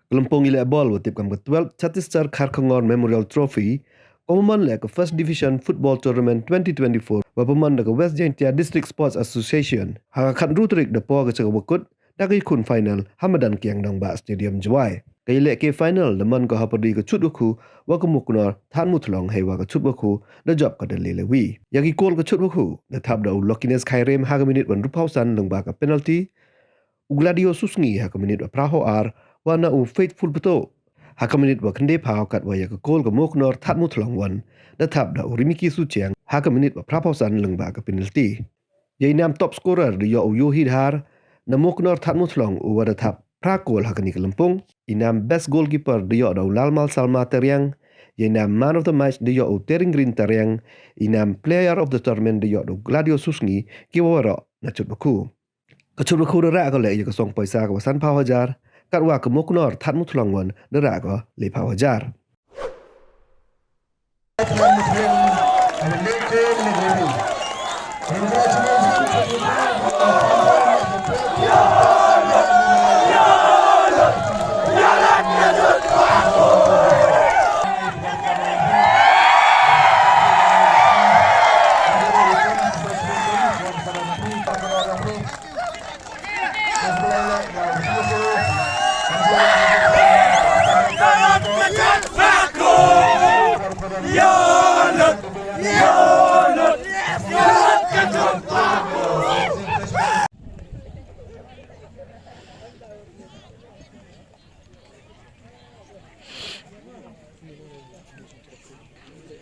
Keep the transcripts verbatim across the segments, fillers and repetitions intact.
Ka lympung i leh bol wa tip kam ka twelfth Chhattisgarh Kharkongor Memorial Trophy, ka wa man leh ka First Division Football Tournament twenty twenty-four, wa pynman da ka West Jaintia District Sports Association. Ha ka khatynru tarik da poi ka cha ka wa kut, da ka yakhun final ha madan Kiang Nangbah Stadium, Jowai. Ka yalehke final da man ka hapyrdi ka Chutwakhu wa ka Mookynnor Thadmuthlong, hei wa ka Chutwakhu da jop ka da le le wi. Ya ki kol ka Chutwakhu da thap da u Luckiness Khairem ha ka minit wa hynriewphaw san lyngba ka penalty, u Gladio Susngi ha ka minit wa phraphaw ar, wa na u Faithful Pto ha ka minit wa khyndaiphaw, katwa ya ka kol ka Mookynnor Thadmuthlong wan da thap da u Rimiki Suchiang ha ka minit wa phraphaw san lyngba ka penalty. Ya i nam top scorer da yoh u Yohi Dhar na Mookynnor Thadmuthlong, u wa da thap phra kol ha kani ka lympung. I nam best goalkeeper da yoh da u Lalmal Salma Teriang. Ya i nam man of the match da yoh u Tering Green Teriang. I nam player of the tournament da yoh da u Gladio Susngi, ki wa waroh na Chutwakhu. Ka Chutwakhu da rah ko leh ya ka song poisa ka wa sanphaw hajar, katwa ka Mookynnor Thadmuthlong wan da rah ko lephaw hajar.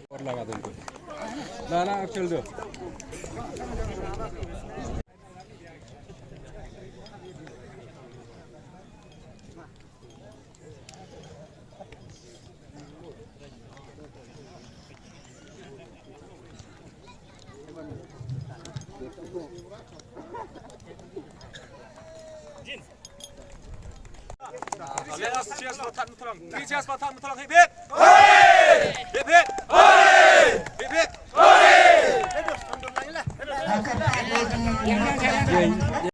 और लगा दो इनको। ना, ना, अब चल दो। Let us cheers for Thadmuthlong. Three cheers for Thadmuthlong. Hip, hip. Hip, hip. Hip, hip.